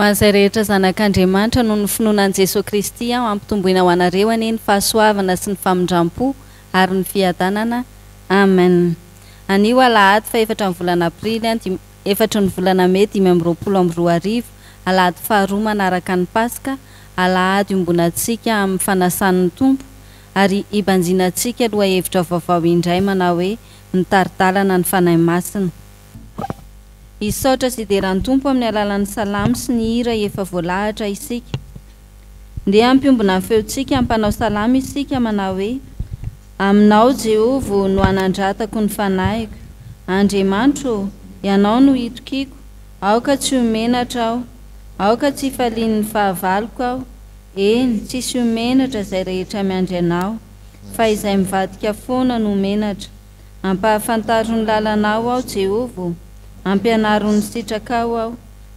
Ho an'izay rehetra zanak'Andriamanitra noho ny finoana an'i Jesoa Kristy aho ampitomboina ho anareo anie ny fahasoavana sy ny famindram-po ary ny fiadanana. Amen. Anio alahady fahefatra ny volana aprily an efatry ny volana mey 2025, alahady faharoa manaraka ny Paska, alahady iombonantsika amin'ny fanasan'ny Tompo, ary hibanjinantsika lohahevitra vaovao indray manao hoe Mitari-dalana ny Fanahy Masina. Hisaotra sy hidera ny Tompo amin'ny alalan'ny salamo sy ny hira efa voalahatra isika. Ndeha hampiombona ny feontsika hampanao salamo isika manao hoe, Aminao, Jehovah ô, no anandratako ny fanahiko. Andriamanitro ô, Ianao no itokiako, aoka tsy ho menatra aho. Aoka tsy hifalian'ny fahavaloko aho. Eny, tsisy ho menatra izay rehetra miandry Anao, fa izay mivadika foana no menatra. Ampahafantaro ny lalanao aho, Jehovah ô, ampianaro ny sitrakao aho.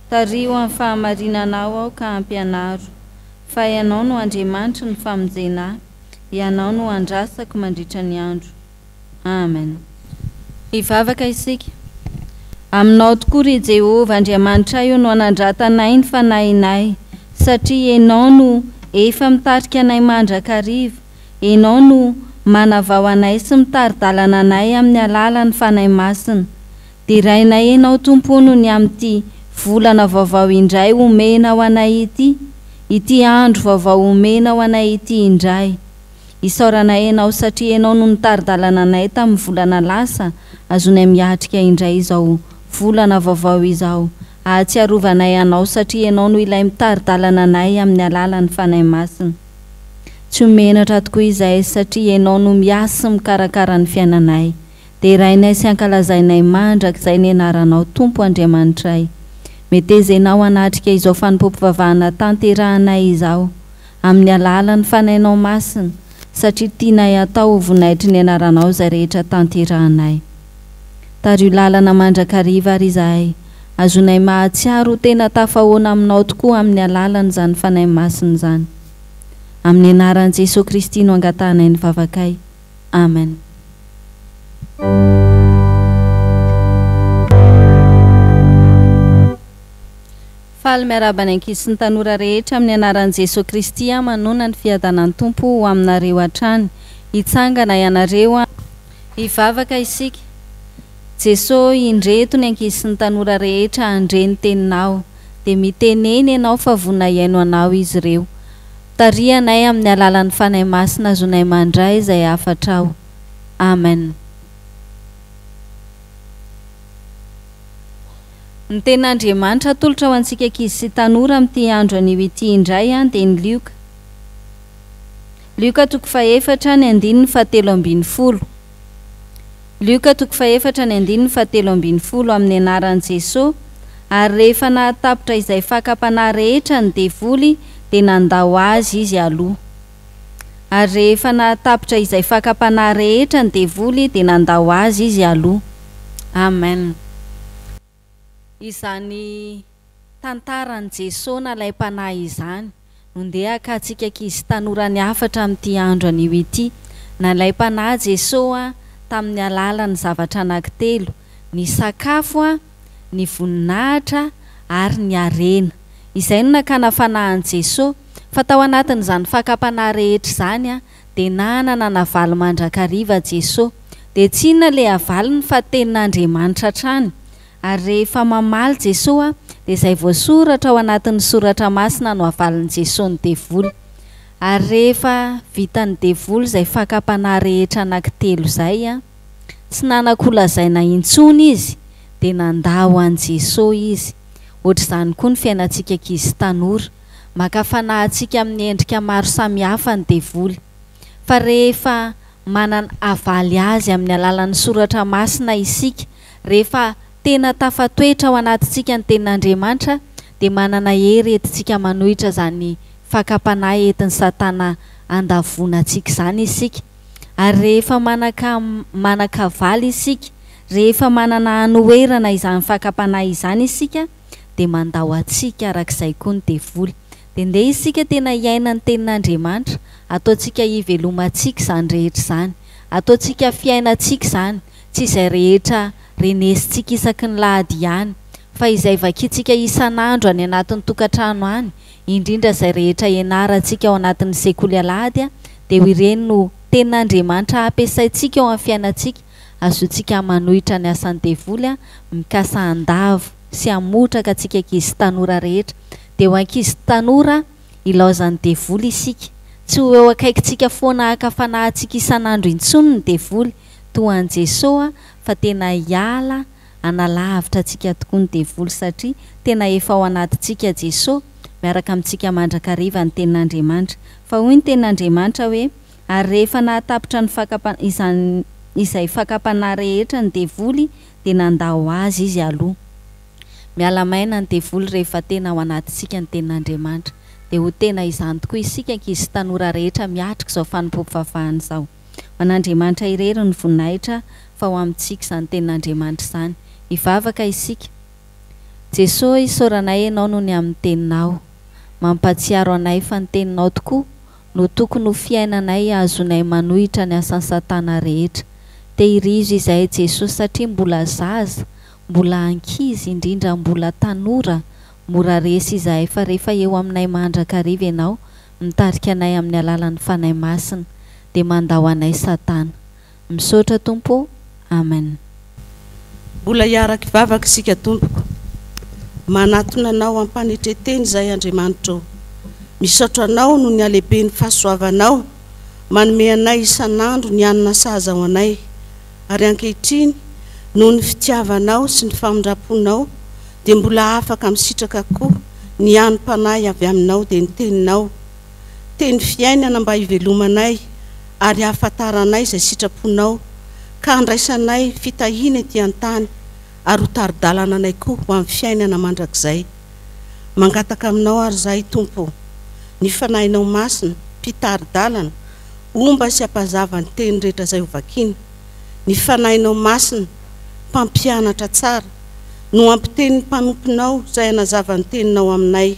Tariho amin'ny fahamarinanao aho ka ampianaro. Fa Ianao no Andriamanitry ny famonjena ahy, Ianao no andrasako mandritra ny andro. Amen. Hivavaka isika. Aminao tokoa, ry Jehovah Andriamanitray ô, no anandratanay ny fanahinay, satria Ianao no efa mitarika anay mandrakariva. Enao no manavao anay sy mitari-dalana anay amin'ny alalan'ny Fanahy Masina. Derainay Enao Tompo o noho ny amin'ity volana vaovao indray omenao anay ity, ity andro vaovao omenao anay ity indray. Isaoranay Enao satria Enao no nitari-dalana anay tamin'ny volana lasa, azonay miatrika indray izao volana vaovao izao, ahatsiarovanay Anao satria Enao no ilay mitari-dalana anay amin'ny alalan'ny Fanahy Masina. Tsy ho menatra tokoa izahay satria Ianao no miahy sy mikarakara ny fiainanay. Derainay sy ankalazainay mandrakizay ny anaranao Tompo Andriamanitray. Meteza Ianao hanatrika izao fanompoam-pivavahana tanterahanay izao, amin'ny alalan'ny Fanahinao Masina, satria tianay hatao ho vonaitry ny anaranao izay rehetra tanterahanay. Tariho lalana mandrakariva ary izahay, azonay mahatsiaro ho tena tafahoana aminao tokoa amin'ny alalan'izany Fanahy Masina izany. Amin'ny anaran'i Jesoa Kristy no angatahanay ny vavakay. Amen. Faly miarahaba ny ankizy sy ny tanora rehetra amin'ny anaran'i Jesoa Kristy aho manona ny fiadanan'ny Tompo ho aminareo hatrany. Hitsangana ianareo. Hivavaka isika. Jesoa, indreto ny ankizy sy ny tanora rehetra handre ny teninao. Dia mitenena Ianao fa vonona hihaino Anao izy ireo. Tariho anay amin'ny alalan'ny Fanahy Masina azonay mandray izay hafatrao. Amen. Ny Tenin'Andriamanitra atolotra ho antsika ankizy sy tanora amin'ity andro anio ity indray dia ny Lioka. Lioka toko fahefatra ny andininy fahatelo ambin'ny folo. Lioka toko fahefatra ny andininy fahatelo ambin'ny folo Amin'ny anaran'i Jesoa, ary rehefa nahatapitra izay fakam-panahy rehetra ny devoly dia nandao azy izy aloha. Ary rehefa nahatapitra izay fakam-panahy rehetra ny devoly dia nandao azy izy aloha. Amen. Izany tantaran'i Jesoa nalaim-panahy izany no ndeha hakantsika ankizy tanora ny hafatra amin'ity andro anio ity. Nalaim-panahy Jesoa tamin'ny alalan'ny zavatra anankitelo, ny sakafo, ny voninahitra ary ny harena. Izay no nakana fanahy an'i Jesoa. Fa tao anatin'izany fakam-panahy rehetra izany dia nanana navaly mandrakariva Jesoa. Dia tsy inona ilay avaliny fa tenin'Andriamanitra hatrany. Ary rehefa mamaly Jesoa dia izay voasoratra ao anatin'ny soratra masina no avalin'i Jesoa ny devoly. Ary rehefa vitan'ny devoly izay fakam-panahy rehetra anankitelo izay, tsy nanan-kolazaina intsony izy dia nandà ho an'i Jesoa izy. Ohatr'izany koa ny fiainantsika ankizy sy tanora. Maka fanahy antsika amin'ny endrika maro samihafa ny devoly. Fa rehefa manana havaly azy amin'ny alalan'ny soratra masina isika, Rehefa tena tafatoetra ao anatintsika ny Tenin'Andriamanitra, dia manana hery entintsika manohitra izany fakam-panahy entin'i Satana handavoana antsika izany isika. Ary rehefa manaka manan-kavaly isika, rehefa manana hanoherana izany fakam-panahy izany isika, dia mandao antsika arak'izay koa ny devoly. Dia ndeha isika tena hiaina ny Tenin'Andriamanitra, ataontsika hivelomantsika izany rehetra izany, ataontsika fiainantsika izany, Tsy izay rehetra renesintsika isaky ny lahady ihany, Fa izay vakintsika isan'andro any anatin'ny tokantrano any, indrindra izay rehetra ianarantsika ao anatin'ny sekoly alahady dia ho ireny no Tenin'Andriamanitra ampiasaintsika eo amin'ny fiainantsika, azontsika manohitra ny asan'ny devoly mikasa handavo sy hamotraka antsika ankizy sy tanora rehetra. Dia ho ankizy sy tanora ilaozan'ny devoly isika. Tsy ho eo akaikintsika foana haka fanahy antsika isan'andro intsony ny devoly, toa an'i Jesoa, fa tena hiala hanalavitra antsika tokoa ny devoly satria tena efa ao anatintsika Jesoa, miaraka amintsika mandrakariva ny tenin'Andriamanitra. Fa hoy ny tenin'Andriamanitra hoe, Ary rehefa nahatapitra ny fakam izany izay fakam-panahy rehetra ny devoly dia nandao azy izy aloha. Miala maina ny devoly rehefa tena ao anatintsika ny tenin'Andriamanitra. Dia ho tena izany tokoa isika ankizy sy tanora rehetra miatrika izao fanompoam-pivavahana izao. Ho an'Andriamanitra irery ny voninahitra fa ho amintsika izany tenin'Andriamanitra izany. Hivavaka isika. Jesoa isaoranay Ianao noho ny amin'ny teninao. Mampahatsiaro anay fa ny teninao tokoa no tokony ho fiainanay hahazoanay manohitra ny asan'i satana rehetra. Tehirizo izahay Jesoa satria mbola zaza, mbola ankizy, indrindra mbola tanora, mora resy izahay fa rehefa eo aminay mandrakariva Ianao mitarika anay amin'ny alalan'ny Fanahy Masina dia mandao anay satana. Misaotra Tompo ô. Amen. Mbola hiara-kivavaka isika tompoko. Manatona Anao am-panetren-tena izahay Andriamanitra ô. Misaotra Anao noho ny halehiben'ny fahasoavanao manome anay isan'andro ny hanina sahaza ho anay. Ary ankehitriny, noho ny fitiavanao sy ny famindram-ponao dia mbola afaka misitraka koa ny hanim-panahy avy aminao dia ny Teninao. Teny fiainana mba hivelomanay ary hahafantaranay izay sitraponao ka handraisanay fitahiana ety an-tany ary ho tari-dalana anay koa ho amin'ny fiainana mandrakizay. Mangataka aminao ary izahay Tompo ô, ny Fanahinao Masina, mpitari-dalana, homba sy hampazava ny teny rehetra izay hovakiana. Ny Fanahinao Masina, mpampianatra tsara, no hampiteny ny mpanomponao izay hanazava ny teninao aminay.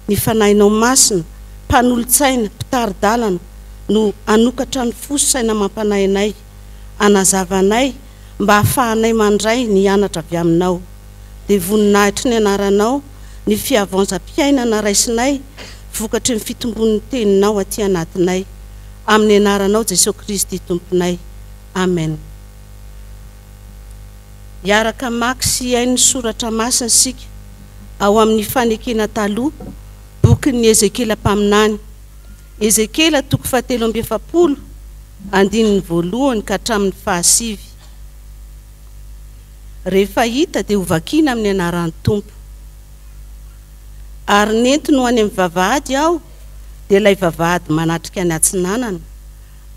Ny Fanahinao Masina, mpanolotsaina, mpitari-dalana, no hanokatra ny fo sy saina amam-panahy anay, hanazava anay mba hahafahanay mandray ny hianatra avy Aminao. Dia voninahitry ny Anaranao ny fihavaozam-piainana raisinay vokatry ny fitombon'ny Teninao aty anatinay. Amin'ny Anaranao Jesoa Kristy Tomponay. Amen. Hiaraka hamaky sy hihaino ny Soratra Masina isika ao amin'ny Fanekena Taloha, bokin'ny Ezekiela mpaminany. Ezekiela toko fahatelo amby 40, andininy voalohany ka hatramin'ny fahasivy. Rehefa hita dia hovakina amin'ny anaran'ny Tompo. Ary nentiny ho any amin'ny vavahady aho, dia ilay vavahady manatrika ny atsinanana,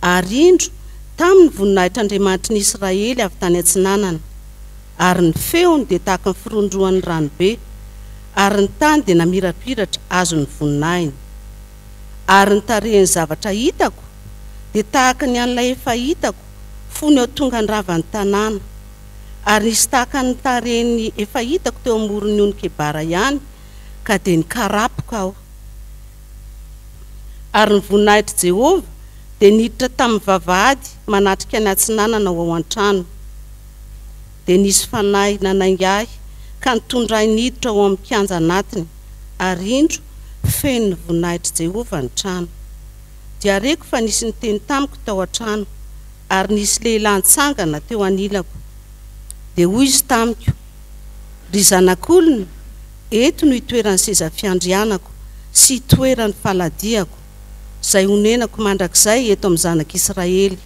ary indro, tamy ny voninahitr'Andriamanitry ny Israely avy tany atsinanana, ary ny feony dia tahaka ny firohondrohan'ny ranobe, ary ny tany dia namirapiratra azon'ny voninahiny. Ary ny tarehin'ny zavatra hitako dia tahaka ny an'ilay efa hitako fony aho tonga nirava ny tanàna, ary nisy tahaka ny tarehin'ny efa hitako teo amoron'ny ony Kebara ihany, ka dia nikarapoka aho. Ary ny voninahitr'i Jehovah dia niditra tamin'ny vavahady manatrika ny atsinanana ho ao an-trano. Dia nisy fanahy nanainga ahy ka nitondra ahy niditra ao amin'ny kianja anatiny, ary indro, feno ny voninahitr'i Jehovah ny trano. Dia reko fa nisy niteny tamiko tao an-trano, ary nisy lehilahy nitsangana teo anilako. Dia hoy izy tamiko, Ry zanak'olona, eto no itoeran'ny seza fiandrianako sy itoeran'ny faladiako, izay honenako mandrakizay eto amin'ny zanak'Israely.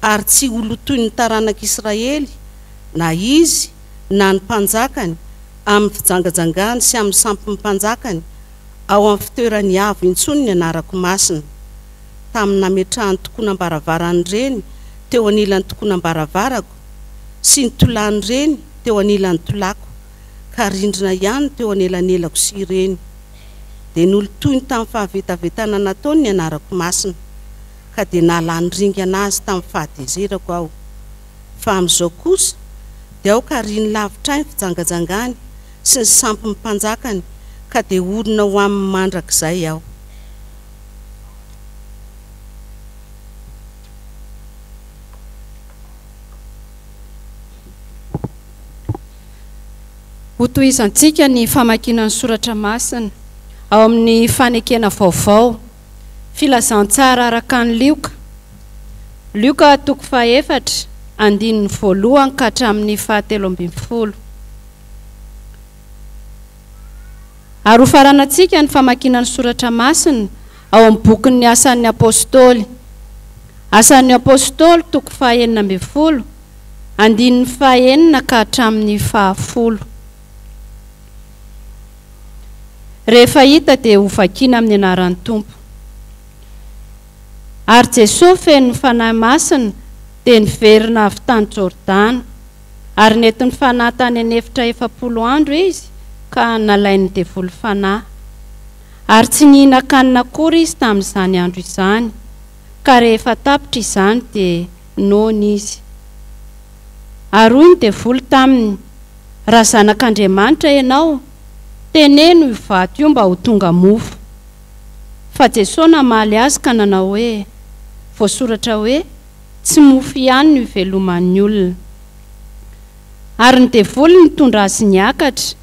Ary tsy holotoin'ny taranak'Israely na izy na ny mpanjakany amin'ny fijangajangany sy amin'ny sampin'ny mpanjakany ao amin'ny fitoerany avo intsony ny anarako masina. Tamin'ny nametrahany tokonam-baravaran'ireny teo anilan'ny tokonam-baravarako sy ny tolan'ireny teo anilan'ny tolako, ka rindrina ihany teo anelanelako sy ireny. Dia nolotoiny tamin'ny fahavetavetana nataony ny anarako masina, ka dia nahalany ringana azy tamin'ny fahatezerako aho. Fa amin'izao kosa, dia aoka hariany lavitra ahy ny fijangajangany sy ny sampin'ny mpanjakany, ka dia honina ho aminy mandrakizay aho. Hotohizantsika ny famakiana ny soratra masina ao amin'ny Fanekena Vaovao, Filazantsara araka an'i Lioka, Lioka toko fahefatra, andininy voalohany ka hatramin'ny fahatelo ambin'ny folo. Ary hofaranantsika ny famakiana ny soratra masina ao amin'ny bokin'ny Asan'ny Apostoly, Asan'ny Apostoly toko fahenina ambin'ny folo, andininy fahenina ka hatramin'ny fahafolo. Rehefa hita dia hovakiana amin'ny anaran'ny Tompo. Ary Jesoa feno ny Fanahy Masina dia niverina avy tany Jordana, ary nentin'ny Fanahy tany an'efitra 40 andro izy ka nalain'ny devoly fanahy. Ary tsy nihinan-kanina akory izy tamin'izany andro izany, ka rehefa tapitra izany dia noana izy. Ary hoy ny devoly taminy, Raha zanak'Andriamanitra ianao, teneno io vato io mba ho tonga mofo. Fa Jesoa namaly azy ka nanao hoe, Voasoratra hoe, Tsy mofo ihany no iveloman'ny olona. Ary ny devoly nitondra azy niakatra,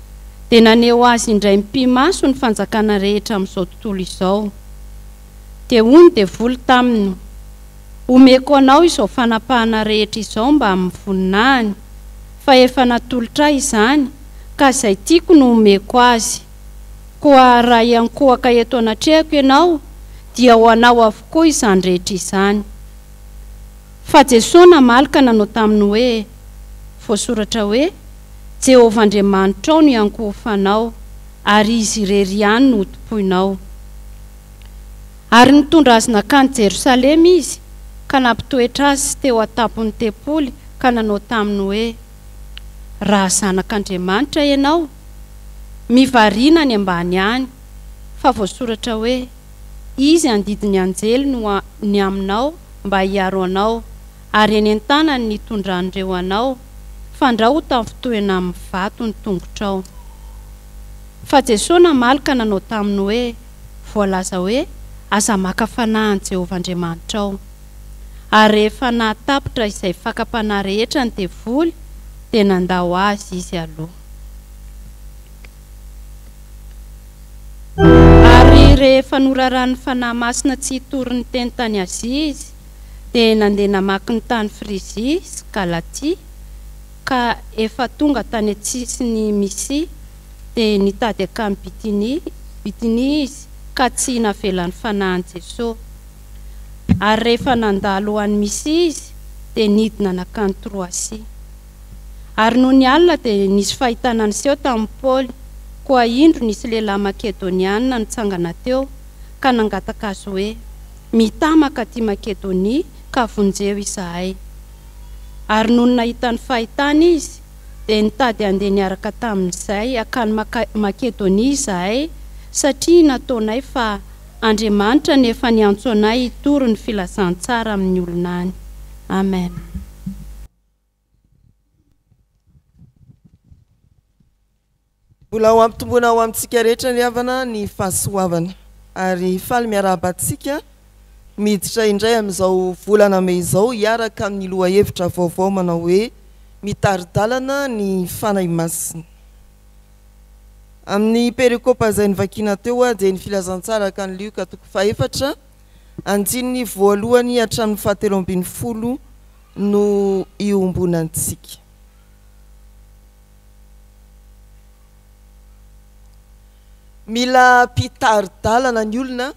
dia naneho azy indray mipi-maso ny fanjakana rehetra amin'izao tontolo izao. Dia hoy ny devoly taminy, Omeko anao izao fanapahana rehetra izao mbamin'ny voninahiny, fa efa natolotra ahy izany, ka izay tiako no omeko azy. Koa raha hiankohoka eto anatrehako ianao, dia ho anao avokoa izany rehetra izany. Fa Jesoa namaly ka nanao taminy hoe, Voasoratra hoe, Jehovah Andriamanitrao no hiankohofanao, ary Izy irery ihany no hotompoinao. Ary nitondra azy nankany Jerosalema izy, ka nampitoetra azy teo an-tampon'ny tempoly ka nanao taminy hoe, Raha Zanak'Andriamanitra ianao, mivarina any ambany any, fa voasoratra hoe, Izy handidy ny anjeliny ho ny aminao mba hiaro anao, ary eny an-tanany ny hitondran'ireo anao, fandrao ho tafintohina amin'ny vato ny tongotrao. Fa Jesoa namaly ka nanao taminy hoe, Voalaza hoe, 'Aza maka fanahy an'i Jehovah Andriamanitrao. Ary rehefa nahatapitra izay fakam-panahy rehetra ny devoly, dia nandao azy izy aloha. Ary rehefa noraran'ny Fanahy Masina tsy hitory ny teny tany Azia izy, dia nandeha namaky ny tany Frizia sy Galatia, ka efa tonga tany an-tsisin'i Mysia, dia nitady hankany Bitynia, Bitynia izy, ka tsy navelan'ny Fanahin'i Jesoa. Ary rehefa nandalo ho any Mysia izy, dia nidina nankany Troasia. Ary nony alina dia nisy fahitana niseho tamin'i Paoly, koa indro nisy lehilahy Makedoniana nitsangana teo, ka nangataka azy hoe, Mità mankaty Makedonia, ka vonjeo izahay. Ary nony nahita ny fahitana izy, dia nitady handeha niaraka tamin'izay hankany Makedonia izahay, satria nataonay fa Andriamanitra no efa niantso anay hitory ny filazantsara amin'ny olona any. Amen. Mbola ho ampitomboina ho amintsika rehetra ry havana ny fahasoavana. Ary faly miarahaba antsika miditra indray amin'izao volana mey izao hiaraka amin'ny lohahevitra vaovao manao hoe Mitari-dalana ny Fanahy Masina. Amin'ny perikopa izay novakiana teo dia ny filazantsara araka an'i Lioka toko fahefatra andininy voalohany hatramin'ny fahatelo ambin'ny folo no iombonantsika. Mila mpitari-dalana ny olona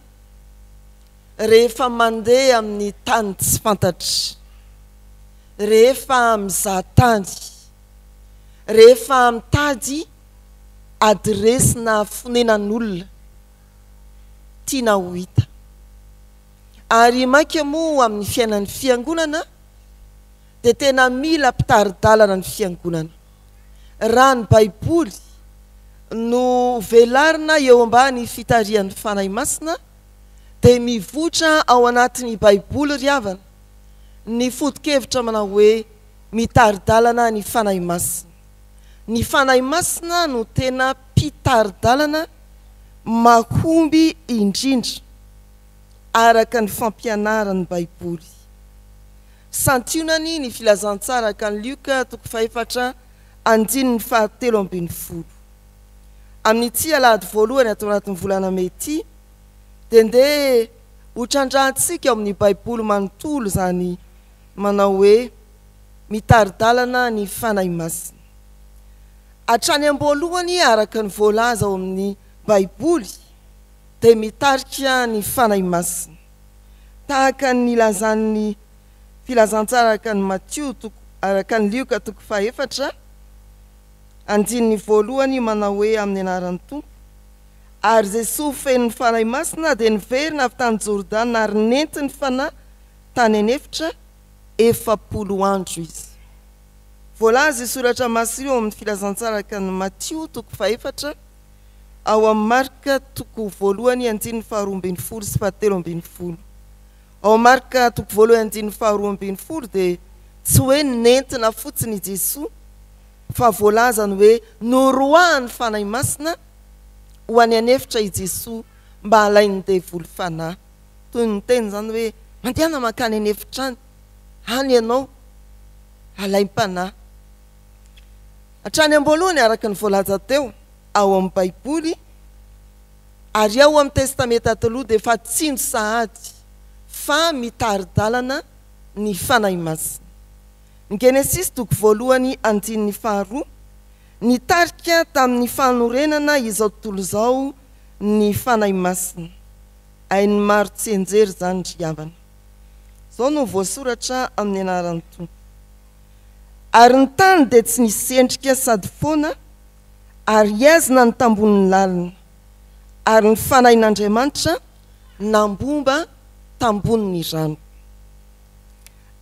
rehefa mandeha amin'ny tany tsy fantatra, rehefa mizaha tany, rehefa mitady adiresy na fonenan'olona tiana ho hita. Ary mainka moa amin'ny fiainan'ny fiangonana dia tena mila mpitari-dalana ny fiangonana. Raha ny Baiboly no velarina eo ambany fitarihan'ny Fanahy Masina dia mivoitra ao anatin'ny Baiboly ry havana ny foto-kevitra manao hoe mitari-dalana ny Fanahy Masina. Ny Fanahy Masina no tena mpitari-dalana mahomby indrindra araka ny fampianaran'ny Baiboly. Santionany ny Filazantsara araka an'i Lioka toko fahefatra andininy fahatelo ambin'ny folo. Amin'ity alahady voalohany ato anatin'ny volana mey ity dia ndeha hotrandrahantsika ao amin'ny Baiboly manontolo izany manao hoe mitari-dalana ny Fanahy Masina. Hatrany am-boalohany araka ny voalaza ao amin'ny Baiboly dia mitarika ny Fanahy Masina. Tahaka ny nilazan'ny Filazantsara araka an'i Matio toko araka an'i Lioka toko fahefatra andininy voalohany manao hoe amin'ny anaran'ny Tompo, Ary Jesoa feno ny Fanahy Masina dia niverina avy tany Jordana ary nentin'ny Fanahy tany an'efitra 40 andro izy. Voalaza io soratra masina io ao amin'ny Filazantsara araka an'i Matio toko fahefatra, ao amin'ny Marka toko voalohany andininy faharoa ambin'ny folo sy fahatelo ambin'ny folo. Ao Marka toko voalohany andininy faharoa ambin'ny folo dia tsy hoe nentina fotsiny i Jesoa fa voalazany hoe noroahan'ny Fanahy Masina ho any an'efitra i Jesoa mba halain'ny devoly fanahy. Toy ny niteny izany hoe mandehana mankany an'efitra any, any ianao halaim-panahy. Hatrany am-boalohany araka ny voalaza teo ao amin'ny Baiboly ary ao amin'ny Testamenta Taloha dia efa tsinjo sahady fa mitari-dalana ny Fanahy Masina. Ny Genesisy toko voalohany andininy faharoa, Nitarika tamin'ny fanorenana izao tontolo izao ny Fanahy Masina. Hain'ny maro tsianjery izany ry havana. Izao no voasoratra amin'ny anaran'ny Tompo. Ary ny tany dia tsy nisy endrika sady foana ary aizina ny tambonin'ny lalina, ary ny Fanahin'Andriamanitra nambomba tambonin'ny rano.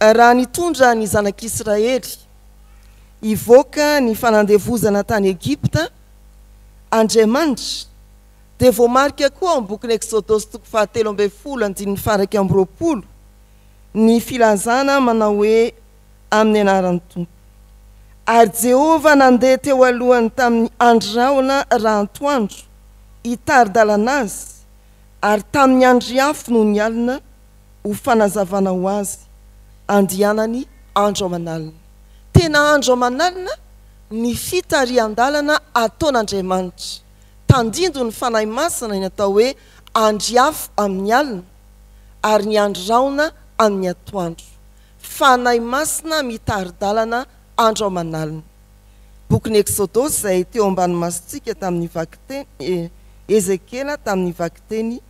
Raha nitondra ny zanak'Israely hivoaka ny fanandevozana tany Egypta Andriamanitra, dia voamarika koa ao amin'ny bokin'ny Eksodosy toko fahatelo ambin'ny folo andininy faha-21 ny filazana manao hoe amin'ny anaran'ny Tompo. Ary Jehovah nandeha teo alohany tamin'ny andry rahona raha antoandro, hitari-dalana azy, ary tamin'ny andry afo nony alina, ho fanazavana ho azy, andianany andro aman'alina. Tena andro aman'alina ny fitarihan-dalana ataon'Andriamanitra. Tandindon'ny Fanahy Masina ny atao hoe andry afo amin'ny alina, ary ny andry rahona amin'ny atoandro. Fanahy Masina mitari-dalana andro aman'alina. Bokin'ny Eksodosy izay teo ambany masontsika tamin'ny vakiteny, Ezekiela tamin'ny vakiteny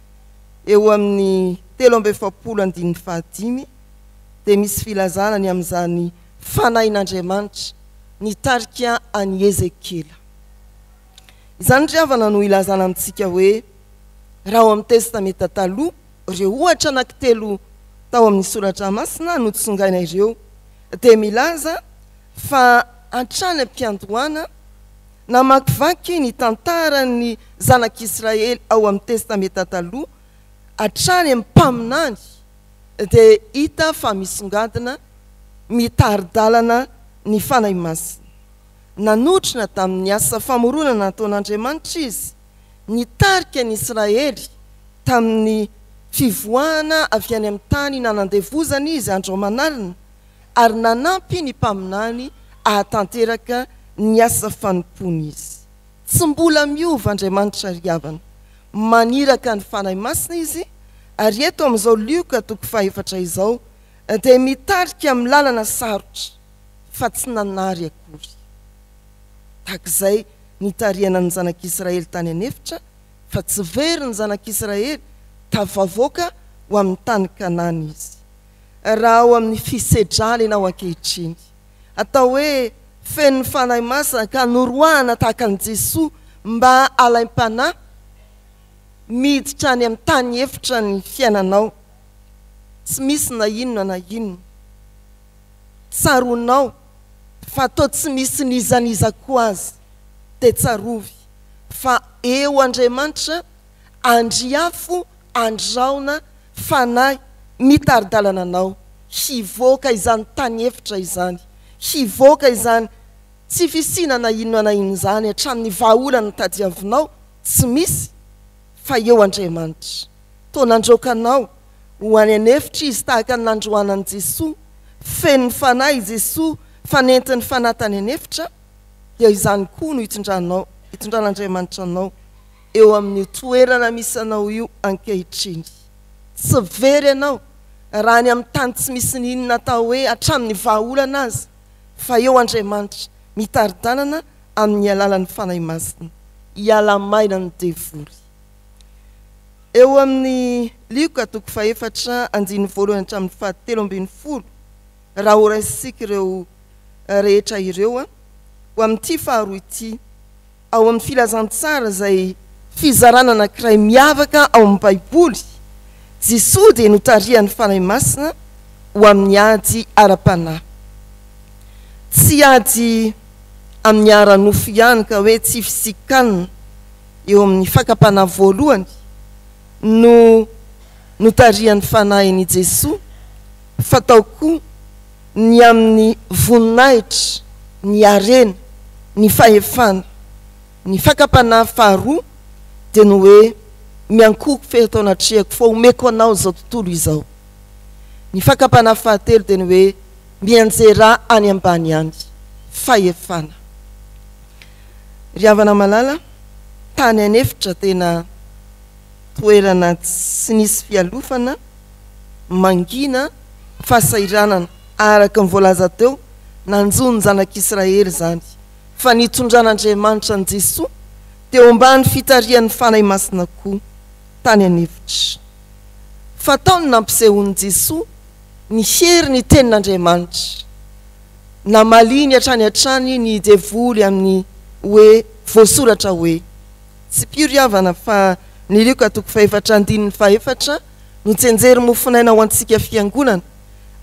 eo amin'ny 43 andininy fahadimy dia misy filazana ny amin'izany Fanahin'Andriamanitra nitarika an'i Ezekiela. Izany ry havana no ilazana amintsika hoe raha ao amin'ny Testamenta Taloha ireo ohatra anankitelo tao amin'ny Soratra Masina notsongaina ireo dia milaza fa hatrany am-piandohana namakivaky ny tantaran'ny zanak'Israely ao amin'ny Testamenta Taloha hatrany amin'ny mpaminany dia hita fa misongadina mitari-dalana ny Fanahy Masina. Nanotrona tamin'ny asa famoronana nataon'Andriamanitra izy, nitarika ny Israely tamin'ny fivoahana avy any amin'ny tany nanandevozana izy andro aman'alina, ary nanampy ny mpaminany hahatanteraka ny asa fanompoany izy. Tsy mbola miova Andriamanitra ry havana. Maniraka ny Fanahy Masina Izy, ary eto amin'izao Lioka toko fahefatra izao dia mitarika amin'ny lalana sarotra fa tsy nanary akory. Tahaka izay nitarihana ny zanak'Israely tany an'efitra fa tsy very ny zanak'Israely, tafavoaka ho amin'ny tany Kanana izy. Raha ao amin'ny fisedrana ianao ankehitriny, atao hoe feno ny Fanahy Masina ka noroahana tahaka an'i Jesoa mba halaim-panahy miditra any amin'ny tany efitra ny fiainanao, tsy misy na inona na inona. Tsaroanao fa toa tsy misy n'iza n'iza koa aza, dia tsarovy fa eo Andriamanitra, Andriafo, Andraona, Fanahy mitari-dalana anao hivoaka izany tany efitra izany, hivoaka izany tsy fisiana na inona na inona izany hatramin'ny vahaolana tadiavinao tsy misy fa eo Andriamanitra. Toa nandroaka anao ho any an'efitra Izy tahaka ny nandroana an'i Jesoa, feno ny Fanahy i Jesoa fa nentin'ny Fanahy tany an'efitra, dia izany koa no hitondranao. hitondran'Andriamanitra anao eo amin'io toerana misy anao io ankehitriny. Tsy very ianao raha any amin'ny tany tsy misy n'inona atao hoe hatramin'ny vahaolana aza fa eo Andriamanitra mitari-dalana amin'ny alalan'ny Fanahy Masina. Hiala maina ny devoly. Eo amin'ny Lioka toko fahefatra andininy voalohany hatramin'ny fahatelo ambin'ny folo, raha horaisintsika ireo rehetra ireo ho amin'ity faharoa ity, ao amin'ny filazantsara izay fizarana anankiray miavaka ao amin'ny Baiboly, Jesoa dia notarihan'ny Fanahy Masina ho amin'ny ady ara-panahy. Tsy ady amin'ny ara-nofo ihany ka hoe tsy fisikanina eo amin'ny fakam-panahy voalohany no notarihan'ny Fanahin'i Jesoa fa tao koa ny amin'ny voninahitra, ny harena, ny fahefana. Ny fakam-panahy faharoa dia ny hoe miankohoka fe eto anatrehako fa omeko anao izao tontolo izao. Ny fakam-panahy fahatelo dia ny hoe mianjera any ambany any, fahefana. Ry havana malala, tany an'efitra tena toerana tsy nisy fialofana, mangina, fahasahiranana, araka ny voalaza teo, nanjo ny zanak'Israely izany, fa nitondran'Andriamanitra an'i Jesoa teo ambany fitarihan'ny Fanahy Masina koa tany an'efitra. Fa tao no nampisehoan'i Jesoa ny hery ny tenin'Andriamanitra. Namaliany hatrany hatrany ny devoly amin'ny hoe voasoratra hoe. Tsipiho ry havana fa ny Lioka toko fahefatra andininy fahefatra no tsenjery mofonaina ho antsika fiangonana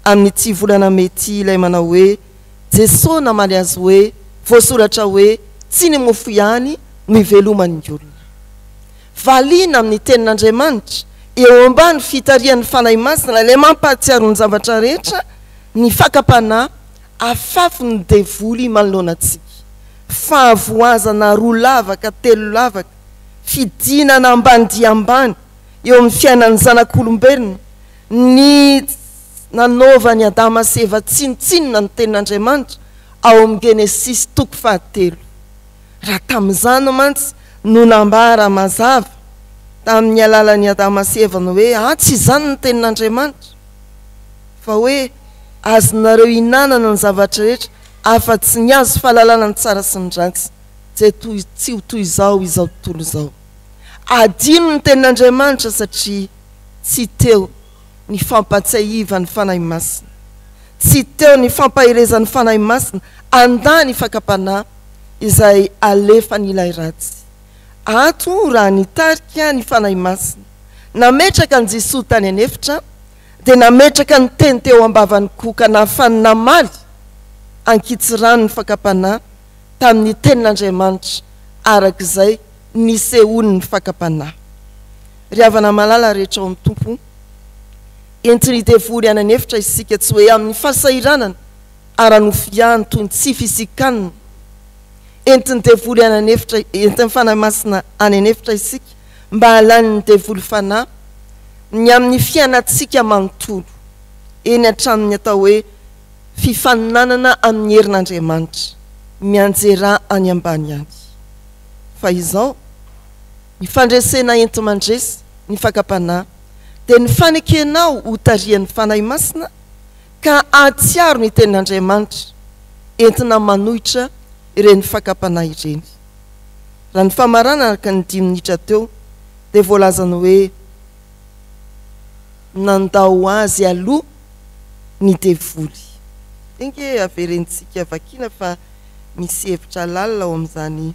amin'ity volana mey ity ilay manao hoe Jesoa namaly azy hoe voasoratra hoe tsy ny mofo ihany no iveloman'ny olona. Valiana amin'ny tenin'Andriamanitra eo ambany fitarihan'ny Fanahy Masina ilay mampahatsiaro ny zavatra rehetra ny fakam-panahy afafin'ny devoly manoloana antsika. Fahavoazana roa lavaka telo lavaka, fidinana ambany dia ambany eo amin'ny fiainan'ny zanak'olombelona ny nanaovan'i Adama sy Eva tsinontsinona ny tenin'Andriamanitra ao amin'ny Genesisy toko fahatelo. Raha tamin'izany mantsy no nambara mazava tamin'ny alalan'i Adama sy Eva ny hoe, Ah, tsy izany ny tenin'Andriamanitra, fa hoe azonareo ihinanana ny zavatra rehetra afa-tsy ny hazo fahalalana ny tsara sy ny ratsy, dia toy tsy ho toy izao izao tontolo izao. Adino ny tenin'Andriamanitra satria tsy teo ny fampatsiahivan'ny Fanahy Masina. Tsy teo ny fampaherezan'ny Fanahy Masina handà ny fakam-panahy izay alefan'ilay ratsy. Ato raha nitarika ny Fanahy Masina nametraka an'i Jesoa tany an'efitra dia nametraka ny teny teo am-bavany koa ka nahafany namaly ankitsirano ny fakam-panahy tamin'ny tenin'Andriamanitra araka izay nisehoan'ny fakam-panahy. Ry havana malala rehetra ao amin'ny Tompo, entin'ny devoly any an'efitra isika, tsy hoe amin'ny fahasahiranana ara-nofo ihany toy ny tsy fisian-kanina. Entin'ny devoly any an'efitra, entin'ny Fanahy Masina any an'efitra isika mba halain'ny devoly fanahy ny amin'ny fiainantsika manontolo, eny hatramin'ny atao hoe fifaninanana amin'ny herin'Andriamanitra, mianjera any ambany any. Fa izao, ny fandresena enti-mandresy ny fakam-panahy dia ny fanekenao ho tarihan'ny Fanahy Masina ka hahatsiaro ny Tenin'Andriamanitra entina manohitra ireny fakam-panahy ireny. Raha ny famaranana araka ny dimy minitra teo dia voalazany hoe nandao azy aloha ny devoly. Enga e averentsika vakiana fa misy hevitra lalina ao amin'izany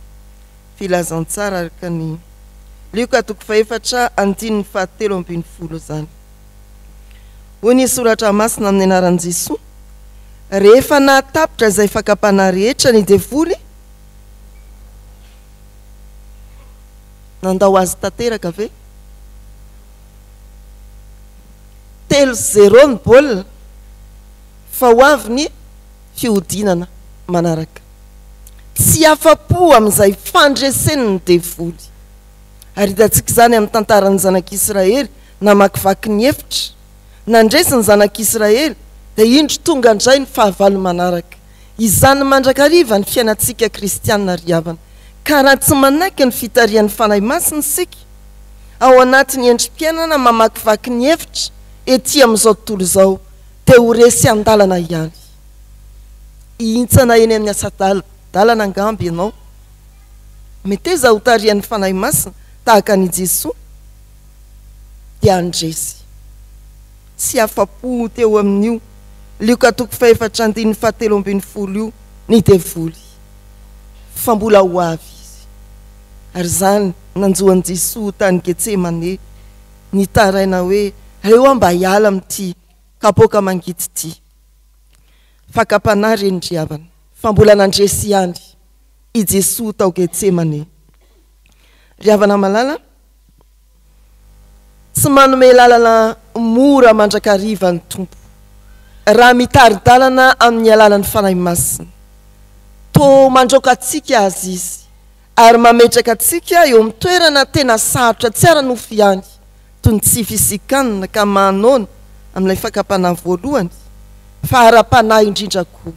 filazantsara araka ny Lioka toko fahefatra andininy fahatelo ambin'ny folo izany. Hoy ny soratra masina amin'ny anaran'i Jesoa, Rehefa nahatapitra izay fakam-panahy rehetra ny devoly, nandao azy tanteraka ve? Telo zéro ny baolina fa ho avy ny fihodinana manaraka. Tsy afa-po amin'izay fandreseny ny devoly. Ary hitantsika izany amin'ny tantaran'ny zanak'Israely namakivaky ny efitra. Nandresy ny zanak'Israely, dia indro tonga indray ny fahavalo manaraka. Izany mandrakariva ny fiainantsika kristiana ry havana. Ka raha tsy manaiky ny fitarihan'ny Fanahy Masina isika, ao anatin'ny endri-piainana mamakivaky ny efitra ety amin'izao tontolo izao, dia ho resy an-dalana ihany. Hihintsana eny amin'ny asa-dalana angamba ianao. Meteza ho tarihan'ny Fanahy Masina tahaka an'i Jesoa, dia handresy. Tsy afa-po teo amin'io Lioka toko fahefatra andininy fahatelo ambin'ny folo io ny devoly, fa mbola ho avy izy. Ary izany nanjo an'i Jesoa tany Getsemane, nitaraina hoe, Aleo aho mba hiala amin'ity kapoaka mangidy ity. Fakam-panahy re ny ry havana, fa mbola nandresy ihany i Jesoa tao Getsemane. Ry havana malala, Tsy manome lalana mora mandrakariva ny Tompo, raha mitari-dalana amin'ny alalan'ny Fanahy Masina. Toa mandraoka antsika aza Izy, ary mametraka antsika eo amin'ny toerana tena sarotra tsy ara-nofo ihany, toy ny tsy fisian-kanina ka mahanoana amin'ilay fakam-panahy voalohany, fa ara-panahy indrindra koa.